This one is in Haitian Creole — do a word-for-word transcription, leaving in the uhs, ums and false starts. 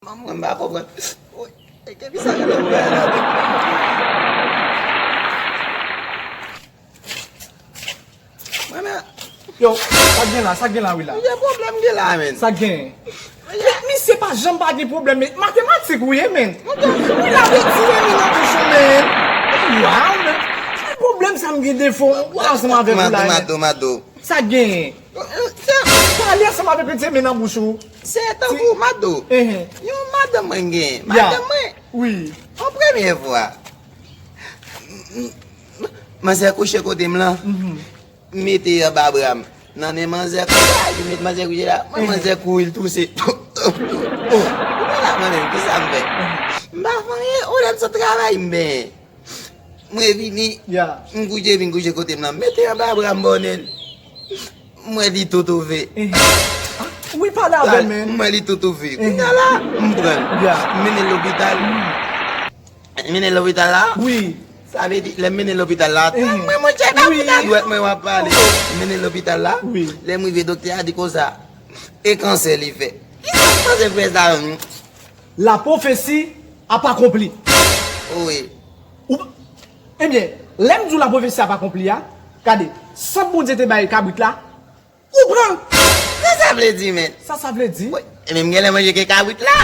Mwen, mwen pa konprann. Woy, e ke pisa gen nan woy la? Mwen, men, yo, sa gen la, sa gen la, wi la. Ki pwoblèm gen la, men? Sa gen. Misye pa janm pa gen pwoblèm, men matematik, wi, men. Wi, la, vle di, men, nan bouch ou, men. Waw, men. Ki pwoblèm sa m gen defo? Ou ansanm avèk ou la, men. Mato, mato. Sa gen. Pale ansanm avèk li, se men nan bouch ou. Se tankou Mado. Yon madanm mwen gen. Madanm mwen. Wi. Yon premye fwa. Manzè kouche kote m lan. Mete anba bra m. Nan men manzè konsa, li met manzè kouche la. Mwen manzè kouri l touse. Mwen la mwen menm, kisa m fè? M pa fè anyen, ou lè m sot travay m benyen. Mwen vini, m kouche, vin kouche kote m nan. Mete anba bra m bònen. Mwen li tout ouve. Wi, pale avè m, men. Mwen li tout ouve. Kounye a la, m pran l. M mennen l lopital. M mennen l lopital la. Wi. Sa vle di, lè m mennen l lopital la, mwen, mwen tchèk ap vin a dwèt mwen w ap pale. M mennen l lopital la. Wi. Lè m rive, doktè a di konsa, e kansè li fè. Kisa kansè fè sa menm? La prophétie a pa konpli. Wi. Ou, ebyen, lè m di w la prophétie a pa konpli a, gade, sant Bondye te bay kabrit la, ou pran. Sa sa vle di, men? Sa sa vle di? Wi. E men m genlè manje ke kabrit la.